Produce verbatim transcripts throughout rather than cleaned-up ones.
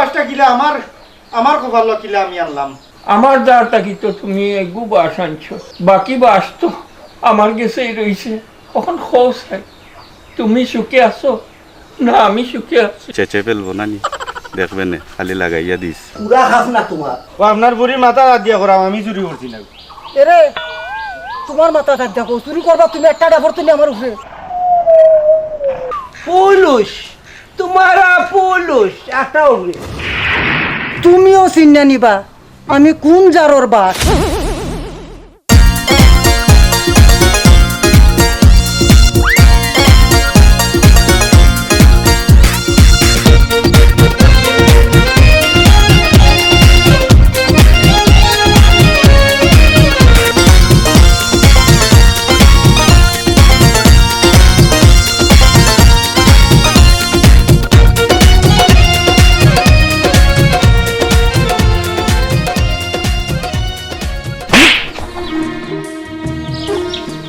বাসটা কিলা আমার, আমার কপালো কিলা আমি আনলাম? আমার দারটা কি তো তুমি এগু বাস আনছো, বাকি বাস তো আমার গেছেই রইছে। অখন কও চাই, তুমি সুখে আছো না আমি সুখে আছি? চেচে ফেলবো না নি, দেখবে নে, খালি লাগাইয়া দিস। পুরা খাস না তোমার। ও আপনার বুড়ির মাথা বাদ দিয়া করাম, আমি চুরি করছি না। এরে, তোমার মাথা থাক দেখো, চুরি করবা তুমি একটা ডাবর তুমি আমার উপরে। পুলুস, তোমার পুলুস, একটা উপরে। তুমিও চিন্না নিবা, আমি কোন জারর বাস।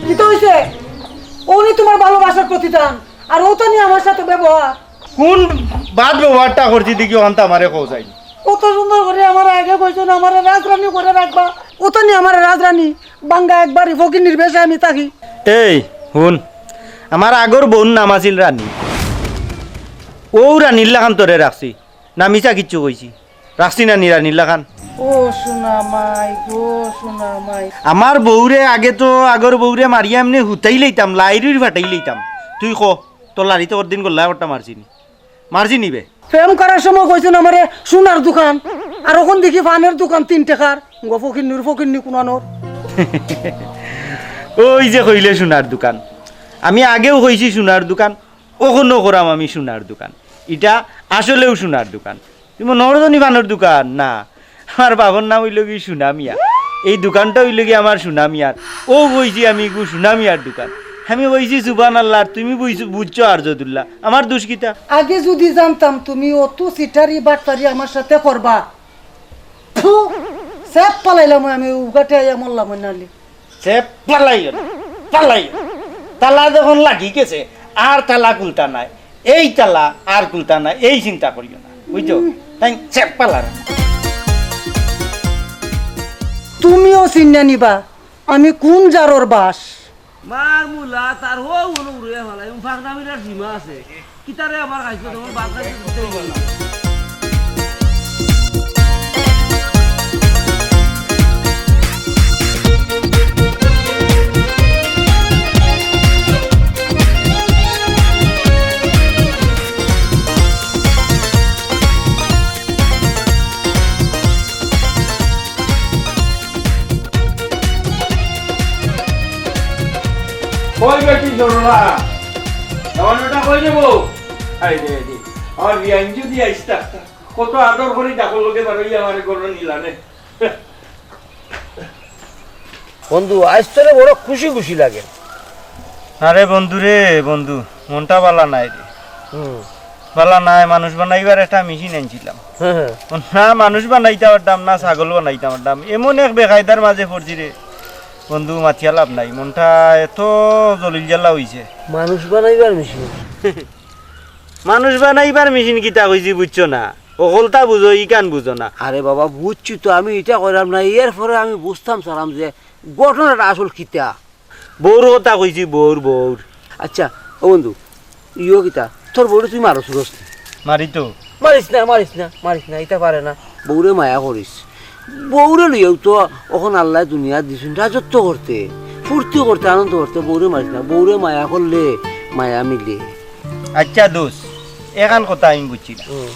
কিতা অইছে? অউ নি তোমার ভালোবাসার প্রতিদান, আর অতা নি আমার সাথে ব্যবহার। কোন বাদ ব্যবহারটা করছি দেখি অখানতা আমারে কও চাই। কত সুন্দর করি আমারে আগে কইছো না, আমারে রাজরানী করি রাখবা। অতা নি আমারে রাজরানী, বাঙ্গা একবারই ফকিন্নির বেশে আমি থাকি। এই, হুন, আমার আগর বউর নাম আছিল রানী। অউ রানীর লাখান তোরে রাখছি, না মিছা কিচ্ছু কইছি? রাখছি না নি রানীর লাখান? ও সোনা মাই গো, সোনা মাই। আমার বউরে আগে তো আগর বউরে মারিয়া এমনে হুতাই লইতাম, লাইরুইর ফাটাই লইতাম। তুই ক, তোর লাড়িতে কদিন গল্লা একটা মারছি নি? মারছি নি বে? প্রেম করার সময় কইছো না আমারে সোনার দোকান, আর অখন দেখি পানের দোকান তিন টেকার। গো ফকিন্নির ফকিন্নি কুনানোর। ওই যে কইলে সোনার দোকান, আমি আগেও কইছি সোনার দোকান, অখনো করাম আমি সোনার দোকান। ইটা আসলেও সোনার দোকান। তুমি মনো করছো নি পানর দোকান? না, আমার বাবার নাম অইলো গি সোনা মিয়া। এই দোকানটা অইলো গি আমার সোনা মিয়ার। অউ কইছি আমি ইগু সোনা মিয়ার দোকান। আমি কইছি সুবহানাল্লাহ, আর তুমি বুঝছো, বুঝছো আরজদুল্লাহ। আমার দোষ কিতা? আগে যুদি জানতাম তুমি অত চিটারি বাটপারি আমার সাথে করবা, ফু, সেপ ফালাইলাম আমি, উগাটে আইয়া মরলাম অইনালি। সে পালাইও না, পালাইও না। তালা যখন লাগি গেছে, আর তালা খুলতা নায়, এই তালা আর খুলতা নায়, এই চিন্তা করিও না, বুঝছো? তাই সে পালার। তুমিও চিন্না নিবা, আমি কোন জারর বাস। মার মুলা, তার হো হলো উড়ে ফালাই, উম, ফাঁকনা মিলার সীমা আছে। কিতারে আবার খাইছো, তোমার বাপ খাইছো, দিতেই পারলাম। কই বেটি জরলা? আমার বেটা কই যাবো? আই রে রে, আমার বিয়াইন যদি আইস থাকতা, কত আদর করি ডাকর লগে বারইয়া আমারে গরো নিলানে। বন্ধু, আইজ তোরে বড় খুশি খুশি লাগে। আরে বন্ধু রে বন্ধু, মনটা বালা নাই রে। হুম। বালা নাই, মানুষ বানাইবার একটা মেশিন আনছিলাম। হ্যাঁ, হ্যাঁ। না মানুষ বানাইতা পারতাম, না ছাগল বানাইতা পারতাম। এমন এক বেকায়দার মাঝে পড়ছি রে বন্ধু, মাতিয়া লাভ নাই। মনটা এত জলিল জ্বালা অইছে। মানুষ বানাইবার মেশিন? মানুষ বানাইবার মেশিন কিতা কইছি বুঝছো না? অকলতা বুঝো, ইখান বুঝো না। আরে বাবা, বুঝছি তো, আমি ইটা কইরাম না, এরপরে আমি বুঝতাম চাইরাম যে ঘটনাটা আসল কিতা। বউর কথা কইছি, বউর, বউর। আচ্ছা, ও বন্ধু, ইয়ো কিতা, তোর বউরে তুই মারস রস নি? মারি তো। মারিস না, মারিস না, মারিস না, ইতা পারে না। বউরে মায়া করিস। বউরে লইয়াউ তো অখন আল্লায় দুনিয়াত দিছইন রাজত্ব করতে, ফুর্তি করতে, আনন্দ করতে, বউরে মারিস না। বউরে মায়া করলে মায়া মিলে। আচ্ছা দোস্ত, এখান কথা আমি বুঝছি না। হুম।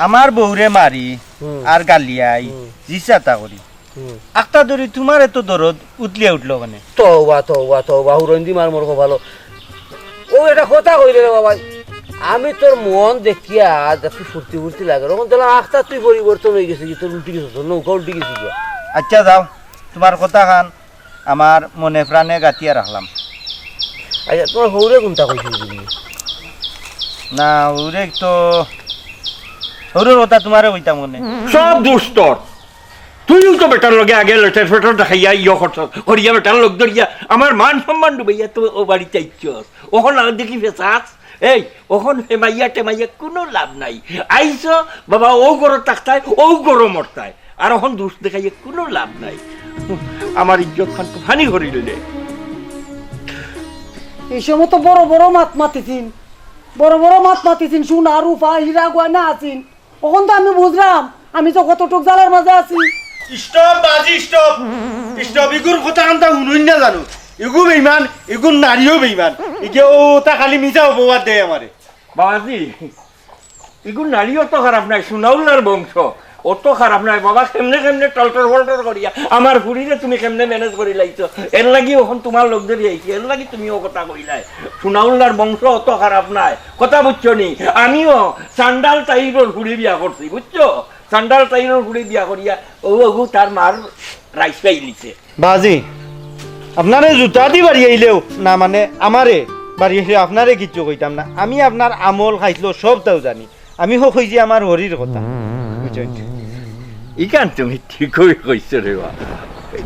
আমার বউরে মারি হুম। আর গালিয়াই, হুম। জিসাতা করি। হুম। আখতা ধরি তুমার এত দরদ উতলিয়া উঠলো কেনে? তওবা, তওবা, তওবা, হুরন্দি মার মোর কপালো। ও এটা কথা কইলে রে বাবা, আমি তোর মন দেখিয়া দেখি ফুর্তি ফুর্তি লাগে। অখন দেখলাম আখতা তুই পরিবর্তন অই গেছে কি, তোর উল্টি গেছে, তোর নৌকা উল্টি গেছে কি? আচ্ছা যাও, তুমার কথা খান আমার মনে প্রাণে গাঁথিয়া রাখলাম। আচ্ছা, তুমার হউরে কুনটা কইছিল তুমি? না, হউরে তো, হউরর কথা তুমারে কইতাম মনে। সব দোষ তোর। তুইও তো বেটার লগে আগে লেটের ফেটের দেখাইয়া ইয়ে করছস, করিয়া বেটার লগ ধরিয়া আমার মান সম্মান ডুবাইয়া তো ও বাড়িত আইছস। অখন আর দেখি ফেসাস, এই, অখন হেমাইয়া টেমাইয়া কুনু লাভ নাই। আইছো বাবা, অউ ঘরো থাকতায়, অউ ঘরো মরতায়, আর অখন দুষ দেখাইয়া কুনু লাভ নাই। আমার ইজ্জত খান তো ফানি করি লইলে। ই সময় তো বড় বড় মাত মাতিছিন, বড় বড় মাত মাতিছিন, সোনা রূপা হীরা গয়না আছিন। অখন তো আমি বুঝলাম, আমি তো কতটুক জালের মাঝে আছি। স্টপ বাজি, স্টপ। স্টপ, ইগুর কথা কান্তা হুনুন না জানো। ইগু বেইমান, ইগুর নাড়িও বেইমান। ইগে অতা খালি মিছা অপবাদ দেয় আমারে। বাবাজি, ইগুর নাড়ি অত খারাপ নায়, সোনাউল্লার বংশ অত খারাপ নায়। বাবা, কেমনে কেমনে টলটর ফলটর করিয়া আমার ফুড়িরে তুমি কেমনে ম্যানেজ করি লাইছো, এর লাগি অখন তুমার লগ ধরি আইছি, এর লাগি তুমি অউ কথা কইলায়। সোনাউল্লার বংশ অত খারাপ নায়, কথা বুঝছো নি? আমিও চান্ডাল তাইরর ফুড়ি বিয়া করছি, বুঝছো? চান্ডাল তাইরর ফুড়ি বিয়া করিয়া অউ অগু তার মার রাইস পাইলিছে। বাজি, আপনারে জুতা দি বাড়ি আইলেও না, মানে, আমারে বাড়ি আইলেও আপনারে কিচ্ছু কইতাম না। আমি আপনার আমল খাইছলো সবতাউ জানি। আমি হো কইছি আমার হরির কথা। বুঝছইন? ইখান তুমি ঠিকই কইছো রে বা।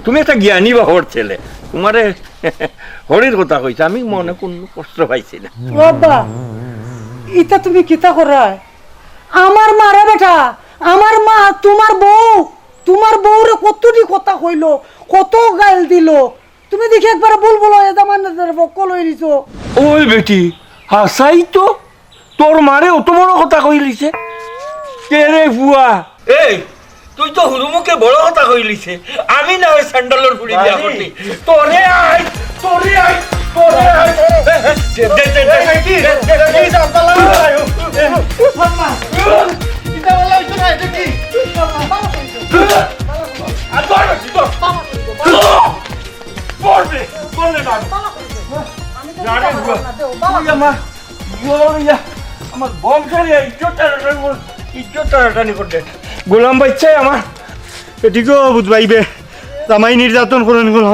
তুমি একটা জ্ঞানী বাবার ছেলে। তুমারে হরির কথা কইছে, আমি মনে কুনু কষ্ট পাইছি না। ও আব্বা, ইতা তুমি কিতা করায়? আমার মা রে বেটা, আমার মা, তুমার বউ, তুমার বউরে কতটি কথা কইলো, কত গাইল দিলো। তুমি দেখি একবারে বুলবুল অইয়া জামাইর বক্কল অইলিছো। ওই বেটি, হাছাই তো, তোর মারে অত বড় কথা কইলিছে? কে রে ফুয়া? এই, তুই তো হুরুমুখে বড় কথা কইলিছে। আমি না অয় চান্ডালর ফুড়ি বিয়া করছি। তোরে আই, তোরে আই, তোরে আই। দে, দে, দে, দে, দে, দে, দে, দে। আর ধর, ধর। ধর রে, ধর রে, ধর। যা রে, বুয়া। বুয়া মা। ইয়ো, ইয়া। আমার বংশর ইয়া ইজ্জত টানাটানি কর-, ইজ্জত টানাটানি করতে। গোলাম বাইচ্চায় আমার। এদিকেও বুঝবাইবে। জামাই নির্যাতন করইন গোলাম।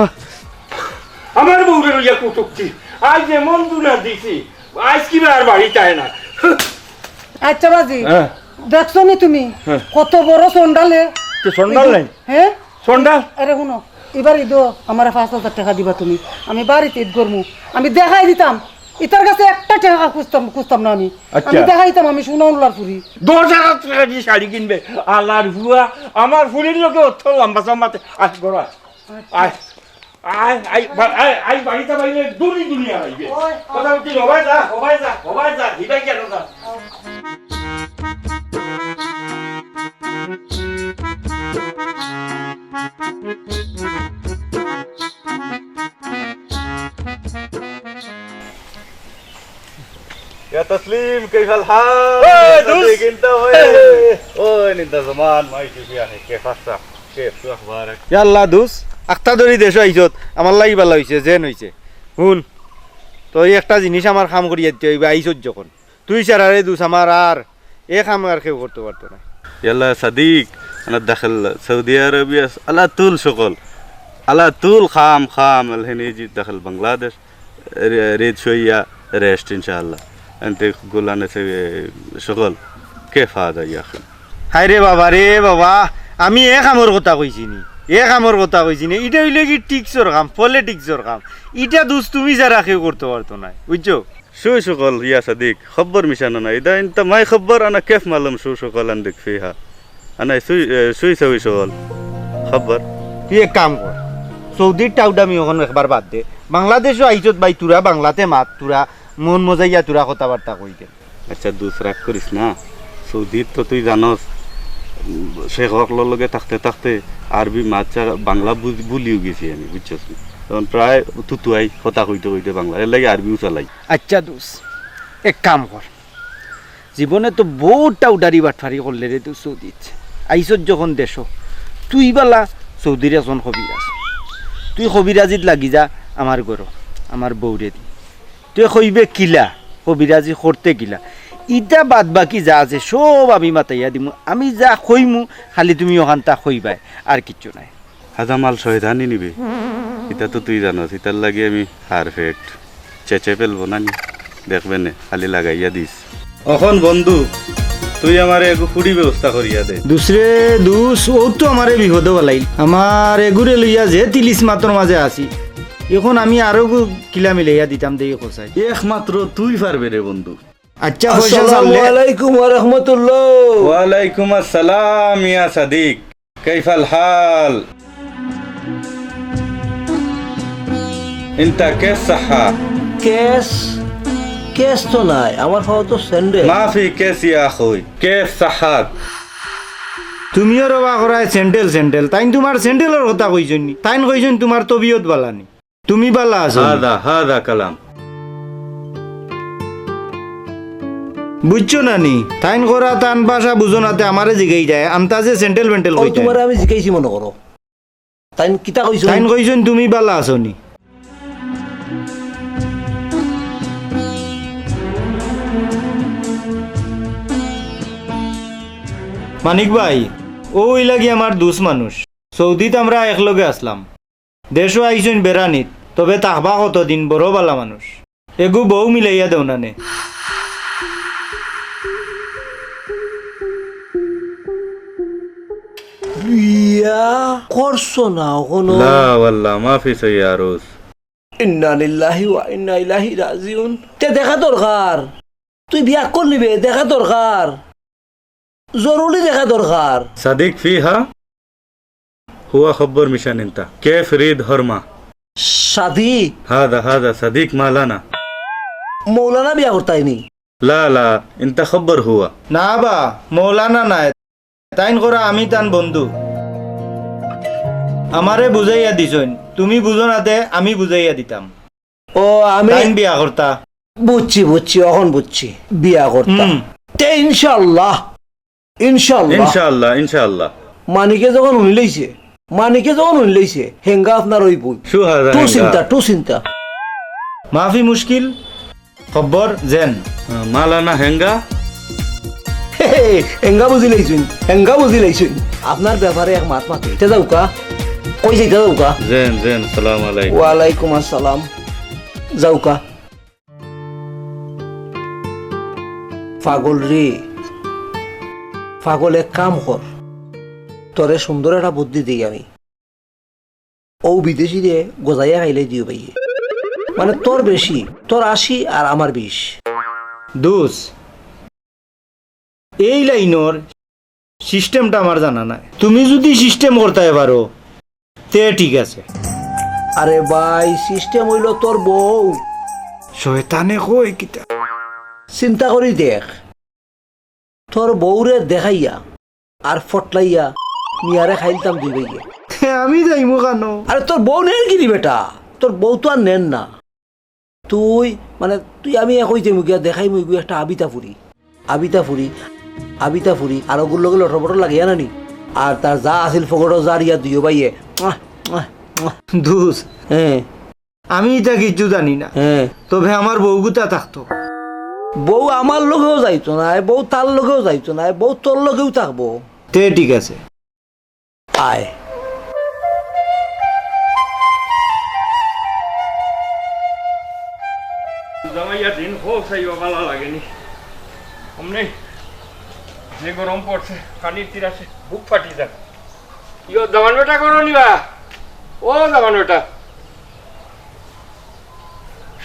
আমার বউরে লইয়া কটুক্তি। আইজ এমন দুনা দিছি, আইজ কিবা আর বাড়িত আয় না। আচ্ছা বাজি, হ্যাঁ। দেখছো নি তুমি? হ্যাঁ। কত বড় চন্ডালে। কে চন্ডাল নাই? হ্যাঁ? চন্ডাল? আরে হুনো, ইবার ইদো আমারে পাঁচ হাজার টেকা দিবা তুমি। আমি বাড়িত ইদ করমু। আমি দেখাই দিতাম। ইতার গেছে একটা টেকা খুজতাম, খুজতাম না আমি। আচ্ছা। আমি দেখাই দিতাম আমি সোনাউল্লার ফুড়ি। দশ হাজার টেকা দি শাড়ি কিনবে। আল্লার ফুয়া, আমার ফুড়ির লগে অত লম্বা চম্বাতে। আয়, ঘরো আয়। আচ্ছা। আয়। আয়, আয়, বা-, আয়, আয়, বাড়িত বাইরে দূরি দূরি আইবে। ওই, কথা বলছি, হবায় যা, হবায় যা, হবায় যা, হিবাই কেন যা? يا تسليم، كيف الحال؟ ওই, দোস্ত। صديق، انت وين؟ ওই, নিন্দা জমান, মাই টিভি আহে, কে ফাসা? কে, তুই আখবার? ইয়া আল্লাহ, দুস, আখতা ধরি দেশো আইছত, আমার লাগি বালা অইছে, যেন অইছে। হুন, তো এই একটা জিনিস আমার কাম করিয়া দিতে অইবে, আইছত যখন। তুই ছাড়া রে দুস আমার আর এ কাম আর কেউ করতে পারতো না। ইয়াল্লা সাদিক, আনা দাখিল সৌদি আরবিয়া, আলা তুল শুগল, আলা তুল কাম, কাম, আলহিন ইজি দাখিল বাংলাদেশ। রে-, রেদ শইয়া রেস্ট ইনশাআল্লাহ। এনতে গুলানে সে, এ, শুগল। কে ফায়দা ইয়াখিন? হায় রে বাবা, রে বাবা, আমি এ কামর কথা কইছি নি, এ কামর কথা কইছি নি। ইটা অইলো কি টিক্সর কাম, পলিটিক্সর কাম। ইটা দুস তুমি ছাড়া কেউ করতে পারতো নায়, বুঝছো? শু শুগল ইয়া সাদিক, খব্বর মিশানো না। ইদা ইনতা মাই খব্বর আনা কেফ মালুম শু শুগল আন্দিক ফিহা। আনাই সুই, এ, সুই সাউই সওয়াল। খবর। তুই এক কাম কর, সৌদির টাউডামি অখন একবার বাদ দে। বাংলাদেশো আইছত ভাই, তুরা বাংলাতে মাত, তুরা মন মজাইয়া তুরা কথাবার্তা কই দে। আচ্ছা, দুস রাগ করিস না। সৌদিত তো তুই জানস, উম, শেখ অকলর লগে থাকতে থাকতে আরবি মাত ছাড়া বাংলা বুঝ-, ভুলিও গেছি আমি, বুঝছস নি? তখন প্রায় তুতুয়াই কথা কইতে কইতে বাংলা, এর লাগি আরবিও চালাই। আচ্ছা দুস, এক কাম কর, জীবনে তো বউত টাউডারি বাটফারি করলে রে তুই সৌদিত। আইছত যখন দেশো, তুই বালা সৌদির একজন কবিরাজ। তুই কবিরাজিত লাগি যা আমার ঘরো, আমার বউরে দি। তুই কইবে কিলা, কবিরাজি করতে কিলা। ইটা বাদ বাকি যা আছে সব আমি মাতাইয়া দিমু। আমি যা কইমু খালি তুমি অখানতা কইবায়, আর কিচ্ছু নাই। হাজামাল শয়তানি নিবে। ইতা তো তুই জানস, ইতার লাগি আমি পারফেক্ট। চেচে ফেলবো না নি? দেখবে নে, খালি লাগাইয়া দিস। অখন বন্ধু, তুই আমারে এগু ফুড়ি ব্যবস্থা করিয়া দে। দুসরে দুস, ও তো আমারে বিপদো বালাইল। আমার এগুরে লইয়া যে তিলিস মাতর মাঝে আছি, এখন আমি আরো গু-, কিলা মিলাইয়া দিতাম দেই কছাই। একমাত্র তুই পারবে রে বন্ধু। আচ্ছা, পয়সা আসসালামু ছাড়লে। আলাইকুম ওয়া রাহমাতুল্লাহ। ওয়ালাইকুম আসসালাম ইয়া সাদিক। কাইফাল হাল? ইনতা কেস সাহা? কেস, কেস তো নাই, আমার পাও তো স্যান্ডেল। মাফি কেস ইয়া আখুই, কেস সাহাত। তুমিও রবা করায় স্যান্ডেল, স্যান্ডেল। তাইন তুমার স্যান্ডেলর কথা কইছইন নি? তাইন কইছইন তুমার তবিয়ত বালা নি। তুমি বালা আছো নি? হাদা, হাদা কালাম। বুঝছো না নি? তাইন করা তান ভাষা বুঝো না তে আমারে জিগাই যায়, আন্তাজে স্যান্ডেল-ব্যান্ডেল ও, কইতায়। তুমারে আমি জিগাইছি মনো করো। তাইন কিতা কইছইন? তাইন কইছইন তুমি বালা আছো নি? মানিক ভাই, অউ অইলা গি আমার দুস মানুষ। সৌদিত আমরা একলগে আছলাম। দেশো আইছইন বেড়ানিত, তবে থাকবা কতদিন, বড় বালা মানুষ। এগু বউ মিলাইয়া দেও না নে। বিয়া করছো না অখনো? লা ওয়াল্লাহ, মাফি সই আরুস। ইন্না লিল্লাহি ওয়া ইন্না ইলাইহি রাজিউন। তে দেখা দরকার। তুই বিয়া করলি বে, দেখা দরকার। জরুরি দেখা দরকার। সাদিক ফিহা হুয়া খব্বর মিশান ইনতা। কে ফরিদ হরমা? সাদি? হাদা, হাদা, সাদিক মাওলানা। মৌলানা বিয়া করতায়নি? লা, লা, ইনতা খব্বর হুয়া। না বা, মৌলানা নায়। তাইন করা আমি তান বন্ধু। আমারে বুঝাইয়া দিছইন, তুমি বুঝো না তে আমি বুঝাইয়া দিতাম। ও, আমি তাইন বিয়া করতা। বুঝছি, বুঝছি, অখন বুঝছি, বিয়া করতা। হুম। তে ইনশাআল্লাহ, ইনশাআল্লাহ। ইনশাআল্লাহ, ইনশাআল্লাহ। মানিকে যখন হুনিলাইছে, মানিকে যখন হুনিলাইছে, হেঙ্গা আপনার অইবউ। সুহাজা টু হেঙ্গা। চিন্তা, টু চিন্তা। মাফি মুশকিল, খব্বর যেন। আহ, মালানা হেঙ্গা। হে, হে, হেঙ্গা বুঝিলাইছইন, হেঙ্গা বুঝিলাইছইন। আপনার ব্যাপারে এক মাত মাতি। তে যাউক্কা। কই যাইতা যাউক্কা? যেন, যেন, সালাম আলাইকুম। ওয়ালাইকুম আসসালাম। যাউক্কা। পাগল রে, পাগল, এক কাম কর, তোরে সুন্দর একটা বুদ্ধি দেই আমি। অউ বিদেশিরে গজাইয়া খাইলে দিও ভাইয়ে। মানে তোর বেশি, তোর আশি আর আমার বিশ। দুস, এই লাইনর সিস্টেমটা আমার জানা নাই। তুমি যুদি সিস্টেম করতায় পারো, তে ঠিক আছে। আরে ভাই, সিস্টেম অইলো তোর বউ। শয়তানে কয় কিতা? চিন্তা করি দেখ, তোর বউরে দেখাইয়া আর ফটলাইয়া মিয়ারে খাইলতাম দুই ভাইয়ে। তে আমি যাইমু কানো? আরে তোর বউ নেন কিনি বেটা? তোর বউ তো আর নেন না। তুই, মানে, তুই আমি এক অইতে মুগিয়া দেখাই মুগু একটা আবিতা ফুরি। আবিতা ফুরি, আবিতা ফুরি, আর অগুর লগে লটর-পটর লাগিয়া নানি। আর তার যা আছিল ফকটও জারিয়া দুইও ভাইয়ে। আহ, আহ, আহ। দুস, হ্যাঁ। আমি ইতা কিচ্ছু জানি না। হ্যাঁ। তবে আমার বউগুতা থাকতো। বউ আমার লগেও যাইতো নায়, বউ তার লগেও যাইতো নায়, বউ তোর লগেও থাকবো। তে ঠিক আছে। আয়। জামাইয়া দিন হোক চাইবা ভালা লাগেনি। অমনে যে গরম পড়ছে, পানির তিরাসে বুক ফাটি যায়। ইয়ো, দামান বেটা করো নিবা? ও দামান বেটা।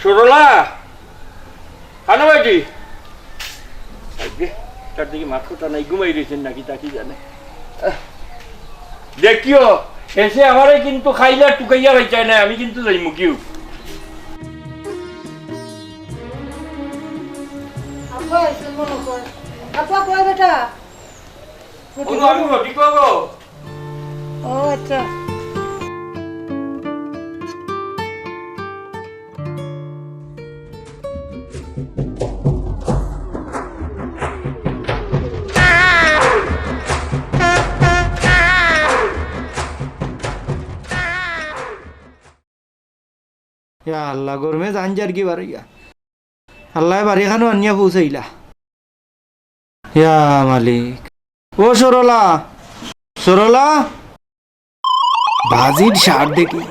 সরলা, কানো বেটি? আজকে তার দিকে মাথা নাই, ঘুমাই রইছেন নাকি তা কি জানে। আহ, দেখিও, এসে আমারে কিন্তু খাইলা টুকাইয়া খাইতে নাই, আমি কিন্তু যাইমু গিউ। আব্বা, এসে মনে কর। আব্বা, কই বেটা? ও, আমি রুটি খাবো। ও আচ্ছা। ইয়া আল্লাহ, গরমে জান যারগি বারইয়া। আল্লায় বাড়ি খানো আনিয়া পৌঁছাইলা। ইয়া মালিক। ও সরলা, সরলা। বাজির সার দেখি,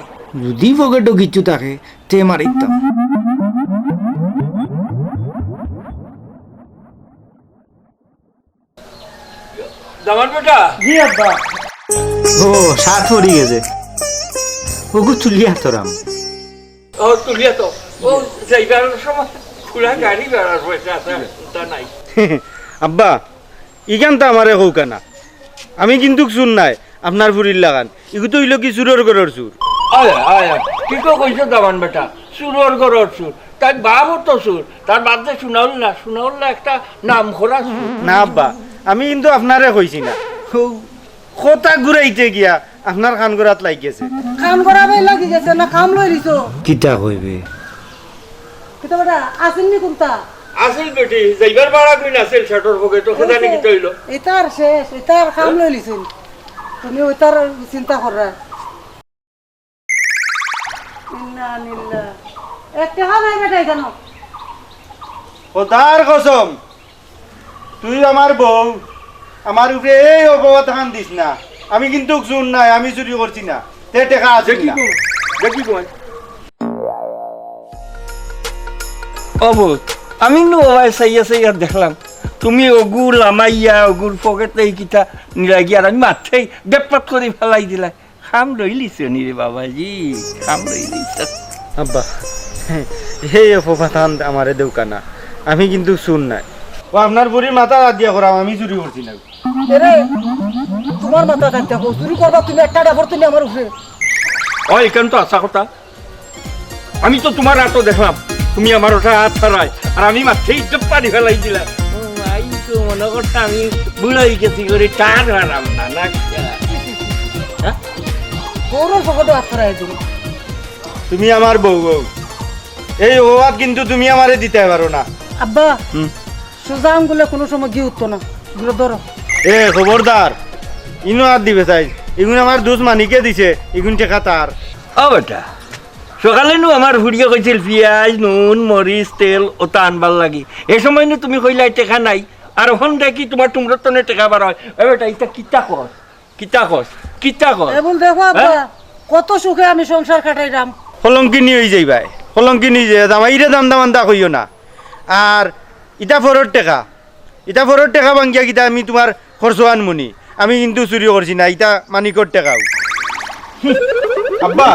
যদি পকেটো কিচ্ছু থাকে, তে মারিতাম। দামান বেটা। জি আব্বা। ও, সাত পড়ি গেছে। ওগু তুলিয়া তোরাম। ও, তুলিয়া তো। ও, যাইবার সময় পুরা গাড়ি ভাড়ার পয়সা আছে, তা নাই। আব্বা, ইখান তো আমারে কউক্কা না। আমি কিন্তুক চুর নায়, আপনার ফুরির লাখান। ইগু তো অইলো কি চুরর ঘরর চুর। আয়, আয়, আয়। ঠিকউ কইছো দামান বেটা, চুরর ঘরর চুর। তার বাপও তো চুর, তার বাপ যে সুনাউল্লা, সুনাউল্লা একটা নাম করা চুর। না আব্বা, আমি কিন্তু আপনারে কইছি না। হউ, কথা ঘুরাইতে গিয়া আপনার কান গড়াত লাগি গেছে। কান গড়া বায় লাগি গেছে না, কাম লইলিছো? কিতা কইবে? কিতা বেটা, আছিল নি কুনতা? আছিল বেটি, যাইবার ভাড়া কইন আছিল শার্টর পকেটো, খেদানি কিতা অইলো? ইতার শেষ, ইতার কাম লইলিছইন। তুমি ওইতার চিন্তা কররা। ইন্না লিল্লাহ। এক টেকা নাই বেটা এখানো। খোদার কসম, তুই আমার বউ, আমার উপরে এই অপবাদ খান দিস না। আমি কিন্তুক চুর নায়, আমি চুরি করছি না। তে টেকা আছে দেখি না। কোন, দেখি কোন। ও বউ, আমি নু ওবায় চাইয়া চাইয়া দেখলাম, তুমি অগু লামাইয়া, অগুর পকেটে কিতা নিলাইগি, আর আমি মাত্রেই দেপ্পাত করি ফালাই দিলাই। কাম লইলিছো নি রে বাবাজি, কাম লইলিছো। আব্বা, এই অপবাদ খান আমারে দেউক্কা না, আমি কিন্তুক চুর নায়। ও আপনার ফুরির মাথাত আত দিয়া কইরাম, আমি চুরি করছি না। এরে, তুমার মাথাত আত দিয়া কও, চুরি করবা তুমি একটা ডাবর তুমি আমার উপরে। ও, ইখান তো হাছা কথা। আমি তো তুমার আতো দেখলাম, তুমি আমার ওটা আত ছাড়াই, আর আমি মাত্রেই ইজ্জত পানি ফেলাই দিলাম। ও মাই গো, মনো করতা আমি বুড়া অই গেছি করি, টান হারাম না, না কিতা? হ্যাঁ? বউর পকেটো আত ছাড়াই দিল। তুমি আমার বউ, বউ। এই অপবাদ কিন্তু তুমি আমারে দিতায় পারো না। আব্বা, হুম। সোজা আঙ্গুলে কুনু সময় ঘি উঠতো না। এগুলো ধরো। এ, খবরদার, ইনো আত দিবে চাই। ইগুন আমার দুস মানিকে দিছে, ইগুন টেকা তার। ও বেটা, সকালে নু আমার ফুড়িয়ে কইছিল পিয়াজ, নুন, মরিচ, তেল অতা আনবার লাগি। এ সময় নু তুমি কইলায় টেকা নাই, আর অখন দেখি তুমার টুমরর তনে টেকা বার অয়। এ বেটা, ইতা কিতা কর? কিতা কস? কিতা কস? এ বল দেখো আব্বা, হ্যাঁ? কত সুখে আমি সংসার কাটাইরাম। কলঙ্কিনী অই যাইবায়, কলঙ্কিনী অই যাইবায়। জামাইরে দান্দা মান্দা কইও না। আর ইতা ফরর টেকা, ইতা ফরর টেকা ভাঙ্গিয়া কিতা আমি তুমার খরচ আনমুনি? আমি কিন্তু চুরি করছি না, ইতা মানিকর টেকাউ। আব্বা,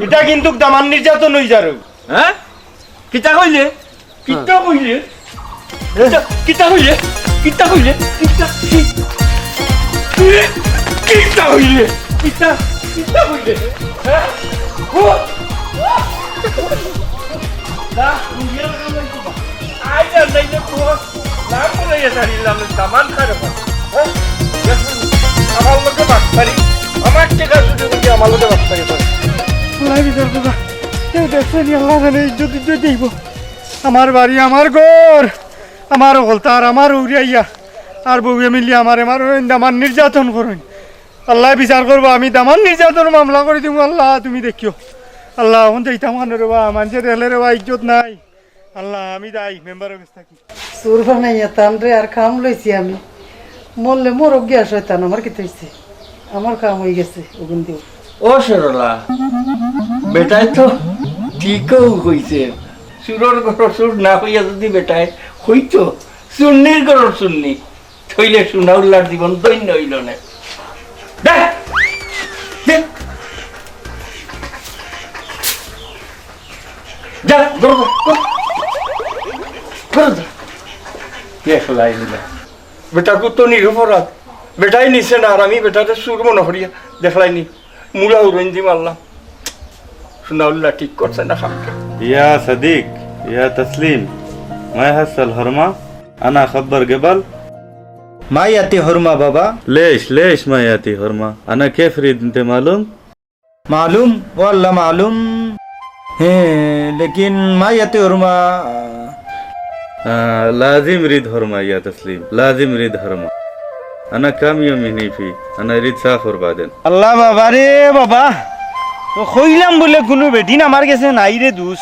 ইতা কিন্তুক দামান নির্যাতন অই যার। হ্যাঁ? কিতা কইলে? কিতা কইলে? কিতা, কিতা কইলে? কিতা কইলে? কিতা, কি-, কি-, কিতা কইলে? কিতা, কিতা কইলে? হ্যাঁ? ও! না, দুনিয়ার কাম অইছে না। আইজ আর নাইলে তো নাম বলে গেছে, আর ইলাম দামান খারে পারে। হ্যাঁ? দেখুন, আমার লগে বাটপারি, আমার টেকা চুরি করি আমার লগে বাটপারি করে। আল্লায় বিচার করবা। কেউ দেখছে নি, আল্লায় জানে, ইজ্জত, ইজ্জত যাইবো। আমার বাড়ি, আমার ঘর, আমার অকলতা, আর আমার উড়িয়াইয়া, আর বউয়ে মিলি আমারে মারইন, দামান নির্যাতন করইন। আল্লায় বিচার করবো, আমি দামান নির্যাতন মামলা করি দিমু। আল্লাহ, তুমি দেখিও। আল্লাহ, অখন যাইতাম কেনে রে বা, মানষে দেখলে রে বা, ইজ্জত নাই। আল্লাহ, আমি যাই, মেম্বারর গেছ থাকি। চুর বানাইয়া তানরে আর কাম লইছি আমি। মরলে মরউক গিয়া শয়তান, আমার কিতা অইছে? আমার কাম অই গেছে, অগুন দিও। ও সরলা, বেটায় তো ঠিকউ কইছে। চুরর ঘরর চুর না অইয়া যুদি বেটায় কইতো, চুন্নির ঘরর চুন্নি, তইলে সুনাউল্লার জীবন ধন্য অইলো নে। দে, দে। যা, ঘরো যা, ঘরো। ঘরো যা। দেখলায় নি? বেটাগু তো নিরপরাধ। বেটায় নিছে না, আর আমি বেটারে চুর মনো করিয়া, দেখলায় নি? মুড়া উড়ইন দি মারলাম। সুনাউল্লা ঠিক করছে না কামটা। يا صديق، يا تسليم، ما يحصل حرمة؟ أنا خبر قبل؟ ما يأتي حرمة بابا؟ ليش، ليش ما يأتي حرمة؟ أنا كيف أريد، أنت معلوم؟ معلوم، والله معلوم. হে, লেকিন মা ইয়াতে হুরমা। আহ, লাজিম রিদ হুরমা ইয়া তসলিম, লাজিম রিদ হুরমা। আনা কাম ইয়ো মিহনি ফি, আনা রিদ সাফ হুরবা দেন। আল্লাহ বাবা রে বাবা, তো কইলাম বুলে কুনু বেটিন আমার গেছে নাই রে দুস,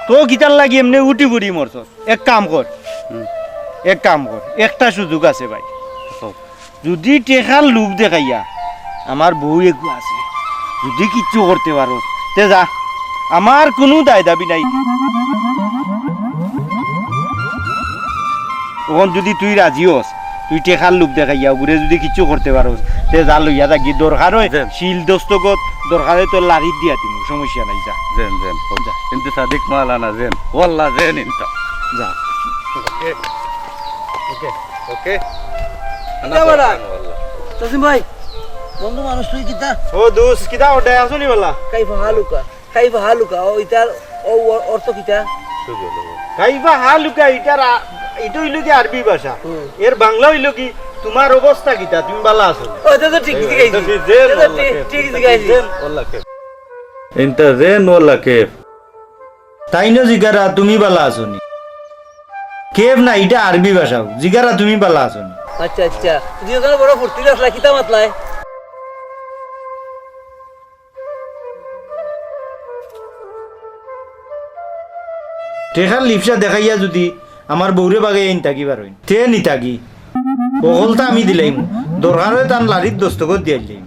তো কিতার লাগি এমনে উঠি পড়ি মরছস? এক কাম কর, হুম। এক কাম কর, একটা সুযোগ আছে ভাই। কও। যুদি টেকার লোভ দেখাইয়া আমার বউ এগু আছে, যুদি কিচ্ছু করতে পারো, তে যা, আমার কুনু দায় দাবি নাই। অখন যুদি তুই রাজি অস, তুই টেকার লোভ দেখাইয়া ওগুরে যুদি কিচ্ছু করতে পারোস, তে যা লইয়া থাকি, দরকার অয় যেন। সিল দস্তখত, দরকার অয় তোর লাড়িত দিয়া দিমু, সমস্যা নাই, যা। যেন, যেন। যা। কিন্তু সাদিক মাওলানা যেন, ওয়াল্লাহ যেন ইনতা। যা। ওকে। ওকে। ওকে। কিতা বেটা? ওয়াল্লাহ। তসলিম ভাই, বন্ধু মানুষ তুই কিতা? ও দোস্ত, কিতা অডে আছনি বালা? কাইফা হালুকা? কাইফা হালুকা, ও ইটার, ও অ-, অর্থ কিতা? কাইফা হালুকা, ইটার আ-, ইটা অইলো কি আরবি ভাষা। হুম। এর বাংলা অইলো কি, "তোমার অবস্থা কিতা? তুমি বালা আছো?" ও, ইটা তো ঠিক, ঠিক আছে। ইটা ঠিক, ইটা তো ঠিক, ঠিক আছে। ইনতা যেন ওয়াল্লাহ কেফ। তাইনও জিগারা, "তুমি বালা আছো নি?" কেফ না, ইটা আরবি ভাষা। জিগারা, "তুমি বালা আছো নি?" আচ্ছা, আচ্ছা। তুই ওখানে বড় ফুর্তি আসলা, কিতা মাতলায়? টেকার লিপসা দেখাইয়া যুদি আমার বউরে বাগাইয়া ইন থাকি পারইন, তে নি থাকি। অকলতা আমি দিলাইমু। দরকার অয় তান লাড়িত দস্তখত দিয়াইলাইমু।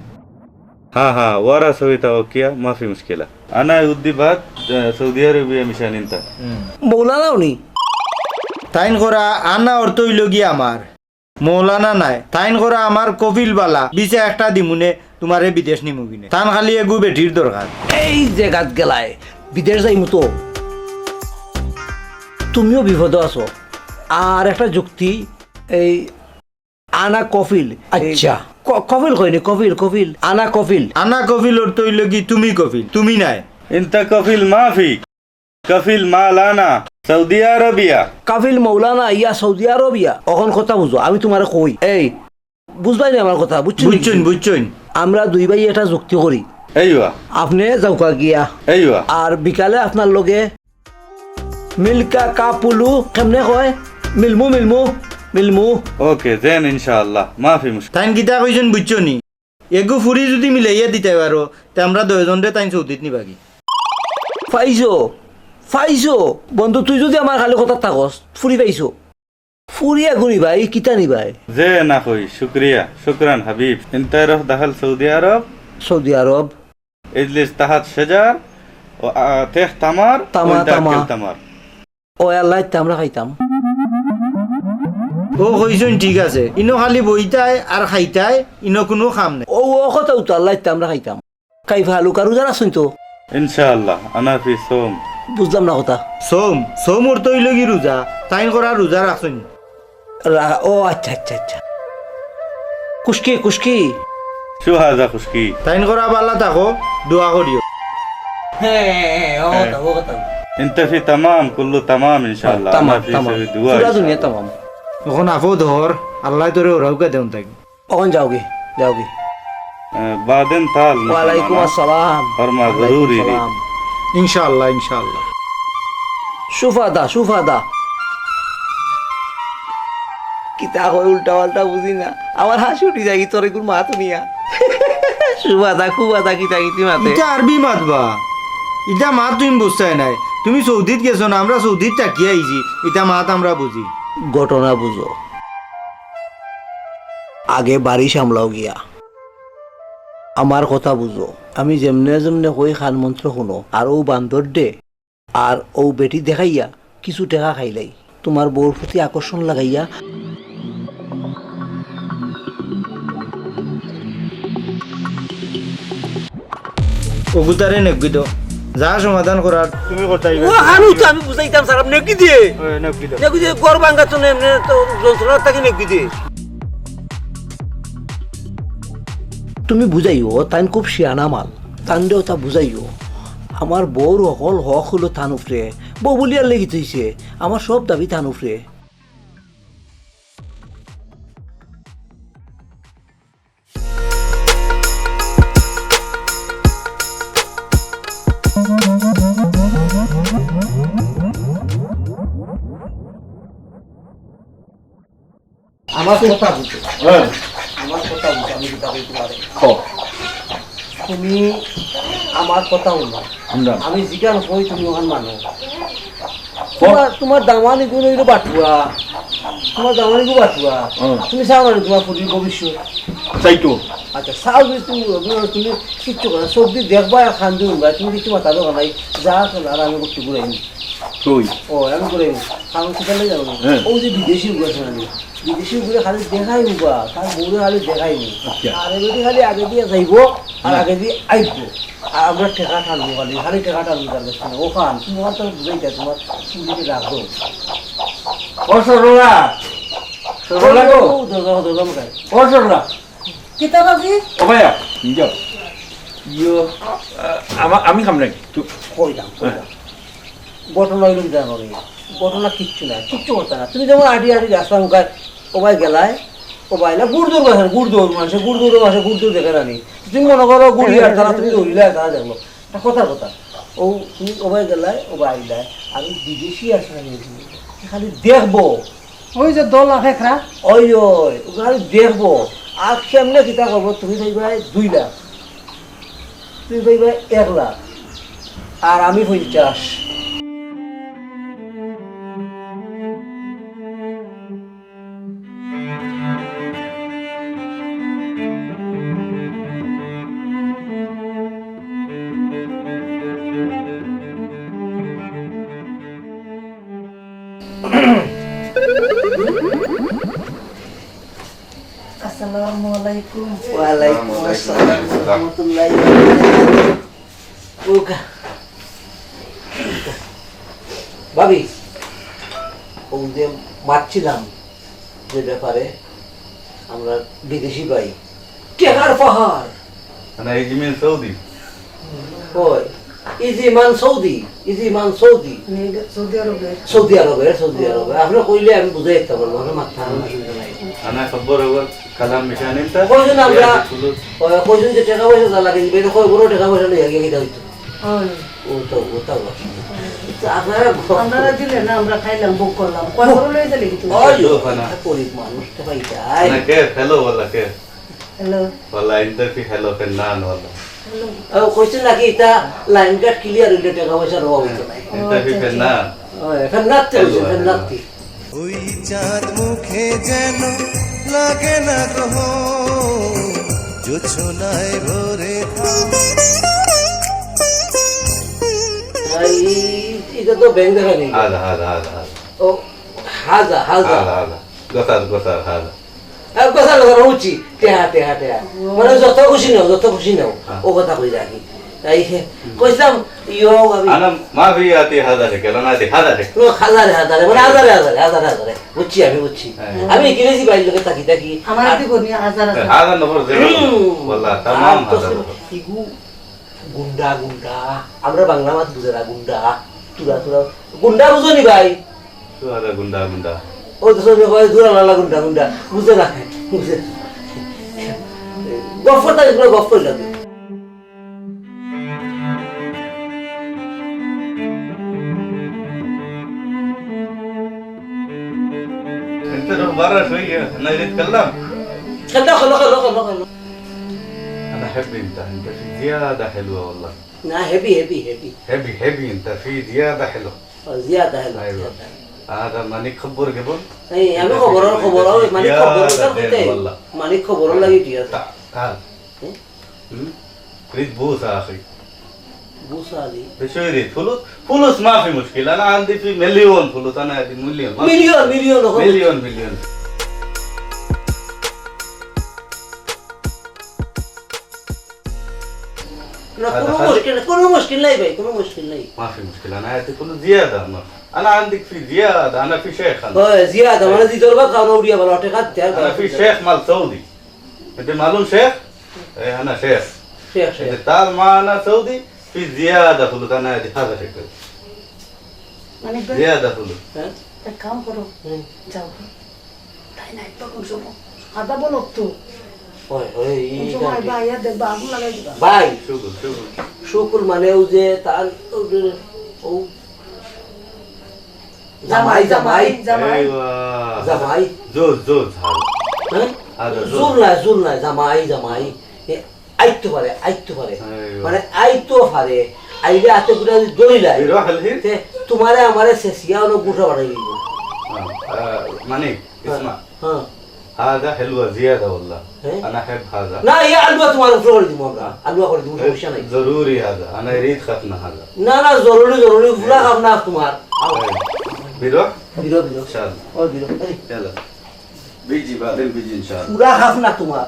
হা, হা, ওয়ারা সবিতা ওকিয়া, মাফি মুশকিলা। আনা উদ্দি বাদ, আহ, সৌদি আরবিয়া মিশান ইনতা। হুম। মৌলানা উনি? তাইন করা আনা অর্থ অইলো গিয়া আমার। মৌলানা নায়, তাইন করা আমার কফিল বালা, ভিসা একটা দিমুনে, তুমারে বিদেশ নিমুগিনে। তান খালি এগু বেটির দরকার। এই যে গাত গেলায়, বিদেশ যাইমু তো। তুমিও বিপদো আছো। আর একটা যুক্তি, এই আনা কফিল। আচ্ছা। ক-, কফিল কইনি, কফিল, কফিল। আনা কফিল। আনা কফিল অর্থ অইলো কি তুমি কফিল, তুমি নায়। ইনতা কফিল মাফি। কফিল মাওলানা, সৌদি আরবিয়া। কফিল মৌলানা ইয়া সৌদি আরবিয়া। অখন কথা বুঝো, আমি তুমারে কই। এই, বুঝবায় নি আমার কথা, বুঝছো নি বুঝছইন, কিছু? বুঝছইন। আমরা দুই ভাই একটা যুক্তি করি। এইবা। আপনে যাউকা গিয়া। এইবা। আর বিকালে আপনার লগে মিলকা কাপুলু, কেমনে কয়? মিলমু, মিলমু, মিলমু। ওকে, যেন ইনশাআল্লাহ, মাফি মুশকিল। তাইন কিতা কইছইন বুঝছো নি? এগু ফুরি যুদি মিলাইয়া দিতায় পারো, তে আমরা দুইজনরে তাইন সৌদিত নিবাগি। ফাইজো, ফাইজো, বন্ধু, তুই যুদি আমার খালি কথাত থাকস, ফুরি ফাইছো। ফুরি এগু নিবায়, কিতা নিবায়? যে না কই, শুকরিয়া, শুকরান হাবিব। ইনতায় রহ দাখাল সৌদি আরব। সৌদি আরব। ইজলিস তাহাত সেজার, ও, আ, তেখ তামার, তামা, ও ইনতা তামা। আক্কেল তামার। ও আল্লাহ, ইতা আমরা খাইতাম। ও কইছইন ঠিক আছে, ইনো খালি বইতায় আর খাইতায়, ইনো কুনু কাম নাই। ও, ও কথা উতা আল্লাহ, ইতা আমরা খাইতাম। কাইফা হালুকা, রুজা রাখছইন তো? ইনশাআল্লাহ, আনা ফি সোম। বুঝলাম না কথা। সোম, সোম অর্থ অইলো গি রুজা, তাইন করা রুজা রাখছইন। রা-, ও আচ্ছা, আচ্ছা, আচ্ছা। খুশকি, খুশকি। শুহাদা খুশকি। তাইন করা বালা থাকো, দোয়া করিও। হ্যাঁ, হ্যাঁ, হ্যাঁ, ও হ্যাঁ। কথা, ও কথা। ইনতা ফি তামাম, কুল্লু তামাম ইনশাআল্লাহ। তামাম, আনা ফি তামাম। সবি দোয়া পুরা ইনশাআল্লাহ। দুনিয়া তামাম। অখন আফো ধর, আল্লায় তোরে ওরাউকা দেউন থাকি। অখন যাওগি, যাওগি। আহ, বাদেন তাল, ওয়ালাইকুম আসসালাম। ফরমা ওয়ালাইকুম জরুরি রে। সালাম। ইনশাআল্লাহ, ইনশাআল্লাহ। সুফাদা, সুফাদা। কিতা কয় উল্টা পাল্টা বুঝি না। আমার হাসি উঠি যায়, তোর এগুর মাত হুনিয়া। সুফাদা, কুফাদা, কিতা কিতি মাতে। ইটা আরবি মাত বা। ইটা মাত তুমি বুঝতায় নায়। তুমি সৌদিত গেছো না, আমরা সৌদিত থাকিয়া আইছি। ইটা মাত আমরা বুঝি। ঘটনা বুঝো। আগে বাড়ি সামলাও গিয়া। আমার কথা বুঝো, আমি যেমনে যেমনে কই কান মন্ত্র হুনো, আর অউ বান্দরডে, আর অউ বেটি দেখাইয়া কিছু টেকা খাইলাই, তুমার বউর প্রতি আকর্ষণ লাগাইয়া। অগুতারে নেগি দেও। যা সমাধান করার তুমি করতায়। ও, আনু তো আমি বুঝাইতাম স্যার, আপনি নেগি দিয়ে। ওই, নেগি দেও। নেগি দিয়ে ঘর ভাঙ্গা তো নেমনে তো যন্ত্রণা থাকি নেগি দিয়ে। তুমি বুঝাইও, তাইন খুব শিয়ানা মাল। তানরেও তা বুঝাইও। আমার বউর হকল হক অইলো তান উপরে। বউ বলিয়ার লাগি থইছে। আমার সব দাবি তান উপরে। আমার কথা বুঝো। হ্যাঁ। আমার কথা বুঝো, আমি যেটা কই তুমারে। কও। তুমি আমার কথা হুনো। হুনলাম। আমি যেখান কই তুমি ওখান মানো। কও। তুমার, তুমার দামানি গুণ অইলো বাটুয়া। তুমার দামানি গুণ বাটুয়া। হুম। তুমি চাও না তুমার ফুরির ভবিষ্যৎ? চাই তো। আচ্ছা, চাও যদি তুমি, তুমি কিচ্ছু করো না। সবদি দেখবায় আর কান্দি হুনবায়। তুমি কিচ্ছু মাথা দরকার নাই। যা আছে আর আমি করতে ঘুরাই নি। কই? ও, আমি কইরাম, কারণ কোথায় যাবো? হ্যাঁ। ও যে বিদেশি উগু আছে না, বিদেশি উগুরে খালি দেখাইমু বা, তার বউরে খালি দেখাইমু। আচ্ছা। আর এমনি খালি আগে দিয়া যাইবো, আর হ্যাঁ। আগে দিয়া আইবো। আর আমরা টেকা টানবো খালি, খালি টেকা টানবো তার কাছ থেকে। ও খান, তুমি আমার তো বুঝাই দেয়, তোমার তুমি যদি রাখো। ও সরলা, সরলা গো। ও, দরজা, দরজা মুখায়। ও সরলা। কিতা বাজি? ও ভাইয়া, যাও। ইয়ো, আ-, আমা-, আমি খাম নাকি? তু- কই দাম, কই দাম। ঘটনা অইল কি জানো নি? ঘটনা কিচ্ছু না, কিচ্ছু করতে না। তুমি যেমন আডি আডি রাস্তা মুখায়, ও ভাই গেলায়, ও ভাই না, গুড় দৌড় বাসে, গুড় দৌড় মাসে, গুড় দৌড় মাসে, গুড় দৌড় দেখে রানি। তুমি মনে করো গুড়ি আর তারা, তুমি দৌড়িলে আর তারা দেখলো। একটা কথার কথা। ও, তুমি ও ভাই গেলায়, ও ভাই আইলায়। আমি বিদেশি আসলে খালি দেখবো। ওই যে দলা ফেকরা। ওই, ওই, ওগুলো আমি দেখবো। আর কেমনে কিতা করবো, তুমি পাইবায় দুই লাখ, তুমি পাইবায় এক লাখ, আর আমি পঞ্চাশ। আসসালামু আলাইকুম। ওয়ালাইকুম আসসালাম ওয়া রাহমাতুল্লাহি ওয়া বারাকাতুহু। ওকা। ভাবি, ও যে মাতছিলাম যে ব্যাপারে, আমরা বিদেশি ভাই, টেকার পাহাড়। না, ইজি মিন সৌদি। ওই, ইজি মান সৌদি, ইজি মান সৌদি। মানে, সৌদি আরবে। সৌদি আরবে, সৌদি আরবে। আপনি কইলে আমি বুঝাই দিতে পারবো, আপনি মাথা আমার চিন্তা নাই। আনা খবর খবর, কালাম মিশানিন তা। কইছেন আমরা, ইয়া, ফুলুস। ওই, কইছেন যে টেকা পয়সা যা লাগে, এটা কয় বড় টেকা পয়সা লইয়া গিয়ে কিতা হইতো। ওই। ও তো, ও তো বটে। তো আপনারা গ- আপনারা দিলে না, আমরা খাইলাম, ভোগ করলাম। কয় বড় লইয়া দিলে কিন্তু? ওই, ও, না। গরিব মানুষ তো ভাই যায়। না, কে? হ্যালো, ওয়ালা, কে? হ্যালো। ওয়ালা, ইনতা ফি হ্যালো, ফেন্নান, ওয়ালা। হ্যালো। ও, কইছে নাকি এটা লাইন কাট ক্লিয়ার হইলে টেকা পয়সা রওয়া হইতো না। ও, ইনতা ফি আচ্ছা, আচ্ছা। ফেন্নান। ওই, ফেন্নাত তে হ্যালো, কইছে, হ্যালো। ফেন্নাত তে। ওই চাঁদ মুখে যেন লাগে না গ্রহ, জোছনায় ভরে থাক। এই, এটা তো ব্যাংক দেখা নেই। হাজা, হাজা, হাজা, হাজা। ও, হাজা, হাজা। হাজা, হাজা। গতার, গতার, হাজা। আর কথা, কথা, বুঝছি। টেহা, টেহা, টেহা। মানে যত খুশি নাও, যত খুশি নাও। হ্যাঁ। ও কথা কই রাখি। তাই হুম। কইছিলাম, ইয়ো, আমি আনা মাফি আতি হাজারে, কেন না আতি হাজারে? ও, হাজারে, হাজারে, মানে হাজারে, হাজারে, হাজারে, হাজারে। বুঝছি, আমি বুঝছি। হ্যাঁ। আমি ইংরেজি বাইর লোকে থাকি, থাকি। আমার আর দিব নি হাজার, হাজার। হাজার নম্বর যে হুম। বললা, আর তামাম তো হাজার নম্বর। ইগু গুন্ডা, গুন্ডা। আমরা বাংলা মাত বুঝে না, গুন্ডা। তুরা, তুরা। গুন্ডা বুঝো নি ভাই? তুরা গুন্ডা, গুন্ডা। ও তো সব ভাই তুরা লালা গুন্ডা, গুন্ডা। বুঝে না, বুঝে না। গফ করতে গেলে গফ করে লাগে। انت دوباره شوية، انا اريد اتكلم. خلنا، خلنا، خلنا، خلنا، خلنا. انا احب انت، انت في زيادة حلوة والله. لا، هبي، هبي، هبي. هبي، هبي، انت في زيادة حلوة. آه، زيادة حلوة، ايوه. زيادة. هذا ماني خبر قبل. اي، انا انت في خبر، خبر، زيادة ماني خبر، حلوة والله. ماني خبر، لا يجي. تعال، تعال. إيه؟ হুম? اريد بوسة اخي. بوسة هذه. شو يريد؟ فلوس؟ فلوس ما في مشكلة، انا عندي في مليون فلوس، انا عندي مليون. ما في مليون، مشكلة. مليون، هو مليون، مليون. না, هذا কোনো خلي- মুশকিল, কোনো মুশকিল নাই ভাই, কোনো মুশকিল নাই। ما في مشكلة، انا عندي فلوس زيادة، انا، انا عندك في زيادة، انا في شيخ، انا। হয়, জিয়াদ, আমার যে দরবার খাওয়ানো উড়িয়া বলো, টেকা দিতে আর انا في شيخ مال سعودي. انت معلوم شيخ؟ ايه، انا شيخ. شيخ، شيخ. انت تعال معنا سعودي، في زيادة فلوس، انا هذه هذا شكل. মানিক ভাই, زيادة فلوس. হ্যাঁ? এক কাম করো, হুম। যাও। তাই না, একবার কোন সময় আদা বলো তো। ওই, ওই, কোন এই সময় জানকি? ভাই আর দেখবা, আগুন লাগাই দিবা। ভাই, শুকুর, শুকুর। শুকুর মানে ও যে তার, ও যে, ও জামাই, জামাই, জামাই, জামাই। জামাই। ايوه. জামাই। زوج، زوج هذا. হ্যাঁ? هذا زوج. জুল না, জুল না, জামাই, জামাই। এ, আইতো পারে, আইতো পারে। ايوه. মানে, আইতো পারে। আইলে আতে গুটা যদি দড়ি লাই, يروح الحين؟ তে তোমারে আমারে শেষিয়া অনেক গুটা বাড়াই দিব। آه، آه، ماني، হ্যাঁ, اسمع. হ্যাঁ। هذا حلوة زيادة والله. হ্যাঁ? انا احب هذا. না, এই আলুয়া তোমার উপরে করে দিব আমরা। আলুয়া করে দিব, সমস্যা নাই। ضروري هذا. انا اريد ختنة هذا. না, না, জরুরি, জরুরি, পুরা খাম না তোমার। বিরো? বিরো, বিরো। চল। ও বিরো। এই। চলো। বিজি, বাদেন বিজি, ইনশাআল্লাহ। পুরা হাফ না তোমার।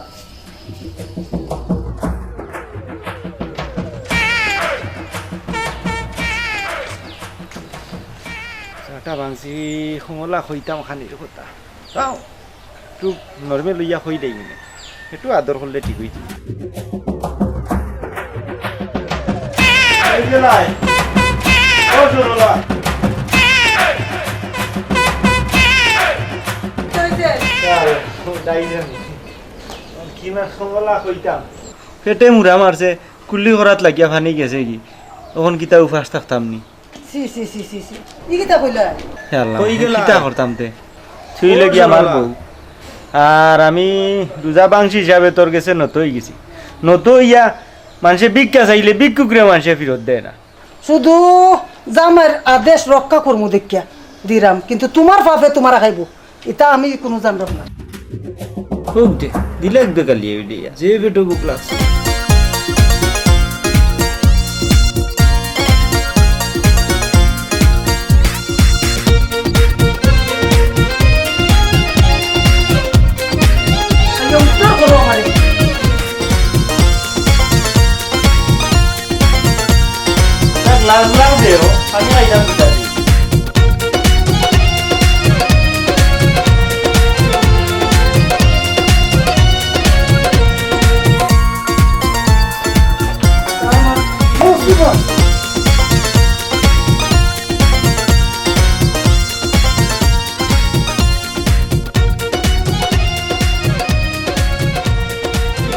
চাটা ভাঙছি, কমলা কইতাম খানির কথা। চাও, একটু নরমে লইয়া কই দেই নে। একটু আদর করলে ঠিক অই যাইবো। এই যে লাই। ও সরলা। কি অইছে? আরে, ও ডাইজানি। কি না কমলা কইতাম। পেটে মুড়া মারছে, কুল্লি করাত লাগিয়া পানি গেছে গি। অখন কিতা উপাস থাকতাম নি? ছি, ছি, ছি, ছি, ছি। ই কিতা কইলা? হে আল্লাহ, কই গেলা? কিতা করতাম তে? তুই ও লাগি আমার বউ। আর আমি রোজা ভাঙছি হিসাবে তোর গেছে নত অই গেছি। নত অইয়া মানষে ভিক্ষা চাইলে ভিক্ষুকরে মানষে ফিরত দেয় না। শুধু জামাইর আদেশ রক্ষা করমু দেখিয়া দিরাম, কিন্তু তোমার পাপে তোমারে খাইবো। ইতা আমি কুনু জানরাম না। খুব দে, দিলে এক দে গালি এ দিয়া। যে পেটো ভুক লাগছে। আরে উত্তর করো আমারে। লাগ লাগ দেও, আমি আইলাম বিচারি।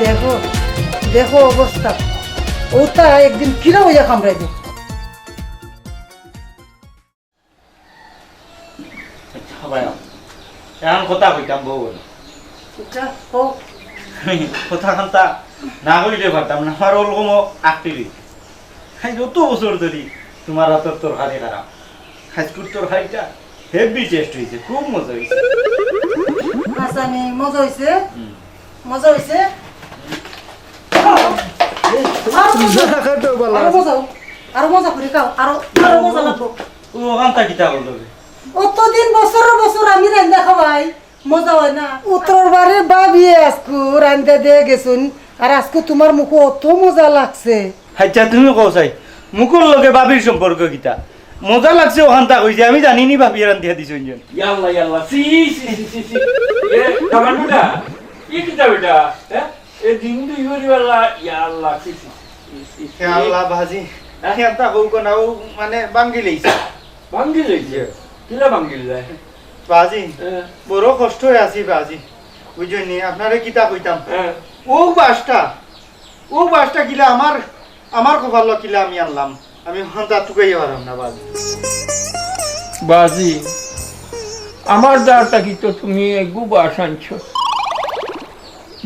দেখো, দেখো অবস্থা। অতা একদিন কিলা অইয়া কামড়াইবো। আচ্ছা, ভাই, এখন কথা কইতাম বউ বলে। আচ্ছা, কও। কথা কান্তা না কইলে পারতাম না, আমার ওরকম আকৃতি। আমি যত বছর ধরি তোমার হাতর তরকারি খারাপ। আজকুর তরকারিটা heavy taste অইছে, খুব মজা অইছে। হাছানি, মজা অইছে? হুম। মজা অইছে? আরো মজা। আরো মজা। আরো মজা করি খাও। আরো, আরো মজা লাগবো। ও, ওখানটা কিতা বললো রে? অতদিন বছরর বছর আমি রান্দা খাওয়াই, মজা অয় না? উত্তর বাড়ির ভাবিয়ে আজকু রান্দা দিয়া গেছইন, আর আজকু তোমার মুখো অত মজা লাগছে। আচ্ছা, তুমি কও চাই, মুখর লগে ভাবির সম্পর্ক কিতা? মজা লাগছে ওখানটা কইছে, আমি জানি নি ভাবিয়ে রান্দিয়া দিছইন যেন। ইয়াল্লা, ইয়াল্লা, ছি, ছি, ছি, ছি, ছি। এ, কামাল বেটা, ই কিতা বেটা? হ্যাঁ? এ দিন দুই করি বেলা, ইয়াল্লা, ছি, ছি, ছি, ছি, ছি। হে আল্লাহ, বাজি। হ্যাঁ? হে আন্তা কও না, ও মানে ভাঙ্গি লইছে। ভাঙ্গি লইছে? জি। কিলা ভাঙ্গি লইছে? বাজি, হ্যাঁ। বড় কষ্টে আছি বাজি। বুঝছইন নি, আপনারে কিতা কইতাম? হ্যাঁ। ও বাসটা, ও বাসটা কিলা আমার, আমার কপালো কিলা আমি আনলাম। আমি অখানতা তুকাইয়া পারলাম না বাজি। বাজি, আমার দ্বার থাকি তো তুমি এগু বাস আনছো।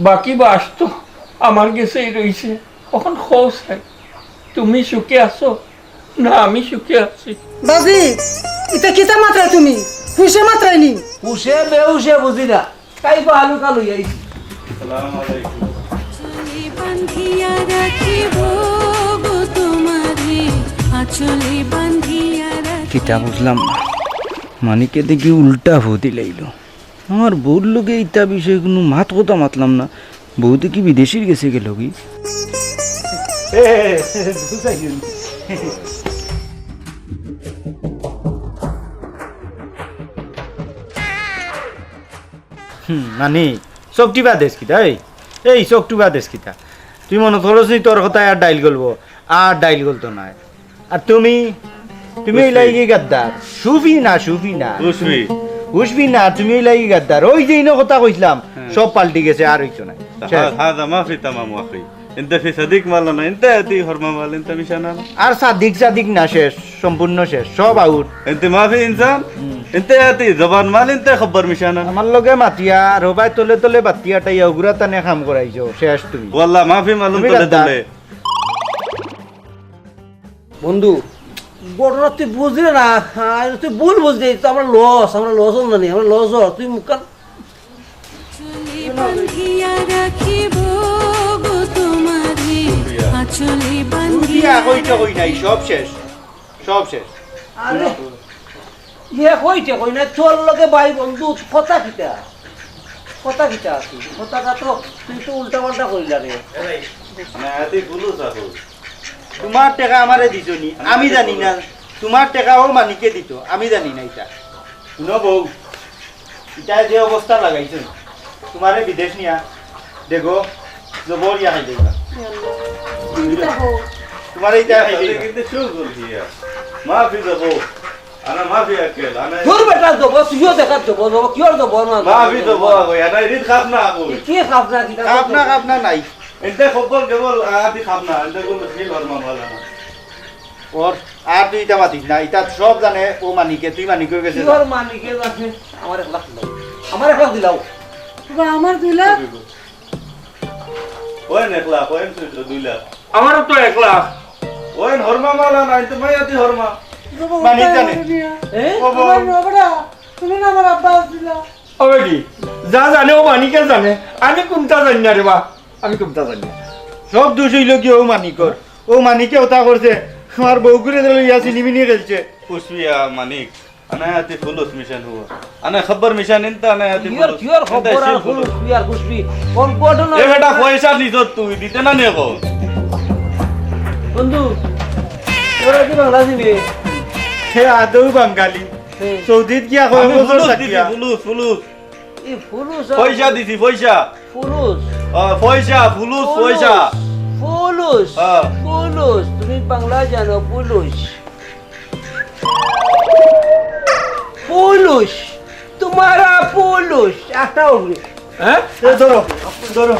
বাকি বাস তো আমার গেছেই রইছে। অখন কও চাই, তুমি সুখে আছো? না, আমি সুখে আছি। বাজি, ইতা কিতা মাতরায় তুমি? হুশে মাতরায় নি? হুশে বেহুশে বুঝি না। কাই বা আলু কালু আইছি। আসসালামু আলাইকুম। কিতা বুঝলাম না। মানিকে দেখি উল্টা ফু দিলাইলো। আমার বউর লগে ইতা বিষয়ে কুনু মাত কথা মাতলাম না। বউ দেখি বিদেশির গেছে গেল কি? এ, এ, এ, বুঝাই দিন। হুম, নানি, চোখ টিপা দেশ কিতা, এই, এই চোখ টিপা দেশ কিতা? তুই মনে করস নি তোর কথায় আর ডাইল গলবো? আর ডাইল গলতো নায়। আর তুমি, তুমি অইলায় গি গাদ্দার। সুফি না, সুফি না। উসফি। উসফি না, তুমি অইলায় গি গাদ্দার। ওই যে ইনো কথা কইছলাম, হ্যাঁ। সব পাল্টি গেছে, আর অইতো নায়। শেষ। হা-, হাদা মাফি তামাম ওয়াকি। ইনতা ফি সাদিক মাল না, ইনতা আতি হরমা মাল, ইনতা মিশা না। আর সাদিক সাদিক না, শেষ, সম্পূর্ণ শেষ, সব আউট। ইনতা মাফি ইনসান, হুম। ইনতা আতি জবান মাল, ইনতা খবর মিশা না। আমার লগে মাতিয়া, আর হবায় তলে তলে বাতিয়া টাইয়া উগুরা তানে কাম করাইছো, শেষ তুমি। ওয়াল্লাহ মাফি মালুম তুমি তলে গাদ্দার। তলে। বন্ধু, ঘটনা তুই বুঝলি না, হ্যাঁ, তুই ভুল বুঝলি, তো আমরা লস, আমরা লস হল না নি, আমরা লস হল, তুই মুখ কান। আঁচলে বান্ধিয়া রাখিব গো তোমারে, আঁচলে বান্ধিয়া। কইতে কই নাই, সব শেষ, সব শেষ। আরে। ইয়ে কইতে কই না, তোর লগে ভাই বন্ধু কথা কিতা? কথা কিতা আছে? কথাটা তো তুই তো উল্টা পাল্টা কইলা রে। না, এতে ভুল আছে। তোমার টেকা আমারে দিছো নি, আমি জানি না। তোমার টেকা ও মানিকে দিত, আমি জানি না ইতা। হুনো বউ, ইতায় যে অবস্থা লাগাইছে, তোমারে বিদেশ নিয়া দেখো, জবর ইয়া খাই দেখবা। তোমারে ইতা খাই দেখবা। কিন্তু চুপ বলছি ইয়া। মাফি দেবো। আনা মাফি আক্কেল, আনা তোর বেটা দেবো, তুইও দেখাত দেবো, দেবো, কিওর দেবো না? মাফি দেবো, আগো, আনা রিদ খাপ না, আগো। কি খাপ না, কি খাপ না, খাপ না নাই। এতে খবর কেবল আতি খাপ না, এতে কোন ফিল হর মামলা না। ওর আর তুই ইতা মাতিস না, ইতা সব জানে ও মানিকে, তুই মানিকের গেছে যা। কিওর মানিকে আছে? আমার এক লাখ দিলাও, আমার এক লাখ দিলাও। বাবা, আমার দুই লাখ। ওই এক লাখ, ওই দুই লাখ। আমারও তো এক লাখ। ওই হরমা মালা নাই, তো মাইয়া তুই হরমা। বাবা, মানিক জানে। এ? ও বাবা। বাবা, বাবা, তুমি না আমার আব্বা আছিলা। ও বেটি, যা জানে ও মানিকে জানে, আমি কুনটা জানি না রে বা, আমি কুনটা জানি না। সব দোষ অইল কি ও মানিকর? ও মানিকে ওটা করছে, আমার বউগুরে লইয়া চিনিমিনি খেলছে। পুষ্পিয়া মানিক, আনা হাতি ফুলুস মিশন হুয়া। আনা খবর মিশন ইনতা আনা হাতি কিওর, ফুলুস। কিওর ইনতা খবর আর শিল ফুলুস। ফুলুস, তুই আর পুষ্পি। কোন কোয়ার্টার না? এ বেটা, পয়সা নিছত তুই, দিতে না নে কো। বন্ধু, তোরা কি বাংলাদেশি রে? হে আদৌ বাঙালি। হে। সৌদিত গিয়া কয় আমি বছর ফুলুস থাকিয়া। দিছি, ফুলুস, ফুলুস। এই ফুলুস আর পয়সা দিছি, পয়সা। ফুলুস। আ, পয়সা, ফুলুস, পয়সা। ফুলুস। আ। ফুলুস। তুমি বাংলা জানো, ফুলুস। ফুলুস। তোমারা ফুলুস। একটা উঠবে। হ্যাঁ? এ ধরো, ধরো।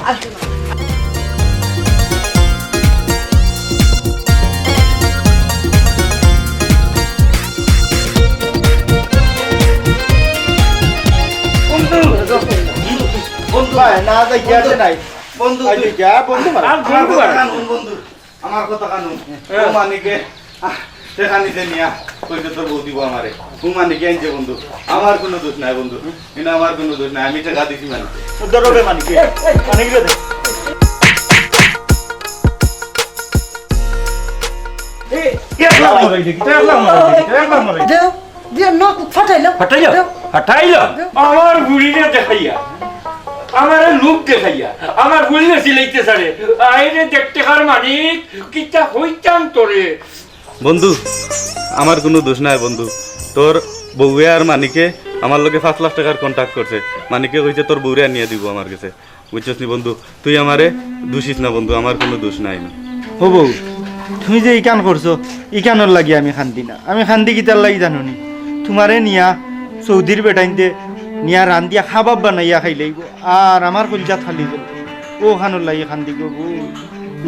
বন্ধু, বন্ধু, ভাই, না যাই, গিয়াছে নাই। বন্ধু, আই, তুই যা, বন্ধু, মারা। আর আমার বন্ধু কথা মারা। কান হুন, বন্ধু। আমার কথা কান হুন। হ্যাঁ। ও মানিকে, আহ, টেকা নিতে নিয়া, কইছে তোর বউ দিব আমারে। ও মানিকে আনছে বন্ধু। আমার কোনো দোষ নাই বন্ধু। কিন্তু আমার কোনো দোষ নাই। আমি টেকা দিছি মানে। ধরো রে মানিকে। মানিক রে দে। এই, এক লাখ মরাই দেখি, এক লাখ মরাই দেখি, এক লাখ মরাই দেখি। দেও। দিয়া নখ ফাটাইলাম। ফাটাইলাম? দেও। ফাটাইলাম? দেও। আমার বুড়িরে দেখাইয়া, আমারে লোভ দেখাইয়া, আমার বুড়িরে সিলাইতে সারে। আইরে দেখতে কার মানিক, কিতা হইতাম তোরে। বন্ধু, আমার কোনো দোষ নাই বন্ধু। তোর বউয়ে আর মানিকে আমার লগে পাঁচ লাখ টেকার কন্ট্রাক্ট করছে। মানিকে কইছে তোর বউরে আনিয়া দিব আমার গেছে। বুঝছস নি বন্ধু? তুই আমারে দুষিস না বন্ধু, আমার কোনো দোষ নাই। ও বউ, তুমি যে ইকান করছো, ইকানোর লাগি আমি কান্দি না। আমি কান্দি কিতার লাগি জানো নি? তোমারে নিয়া সৌদির বেটাইন্তে নিয়া রান্দিয়া কাবাব বানাইয়া খাইলাইবো, আর আমার কলজাত খালি যাবো। ও খানোর লাগি কান্দি গো বউ।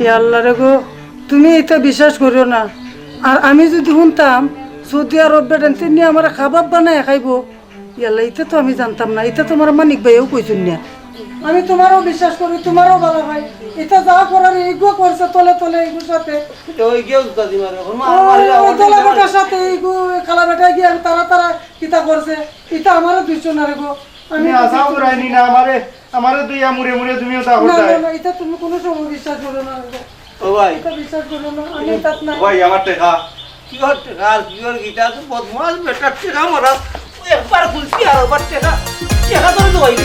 এ আল্লাহ রে গো, তুমি ইতা বিশ্বাস করিও না। আর আমি যদি হুনতাম সৌদি আরব বেটাইন্তে নিয়া আমারে কাবাব বানাইয়া খাইবো, ইয়াল্লা, ইতা তো আমি জানতাম না, ইতা তো আমার মানিক ভাইয়েও কইছইন না। আমি তোমারেও বিশ্বাস করি, তোমারেও ভালা পাই। ইতা যা করার ইগু করছে তলে তলে ইগুর সাথে। ওই গিয়ে উস্তাদি মারে, ওর মা ও, মারে, ওই ওর দলে মা বেটার সাথে ইগু, কালা বেটা গিয়া তারা তারা কিতা করছে, ইতা আমারে দুষো না রে গো। আমি তুমি আশাও করাইনি না আমারে, আমারে দুইয়া মুড়ে মুড়ে তুমিও তা না, করতায়। না, না, ইতা তুমি কোনো সময় বিশ্বাস করো না রে গো। ও ভাই। ইতা বিশ্বাস করো না, আমি তাত নাই। ও ভাই, আমার টেকা। কিওর টেকা আর কিওর কিতা? তো বদমাস বেটার টেকা মারা। ও একবার খুলছি আর একবার টেকা, টেকা ধরে তো ভাই।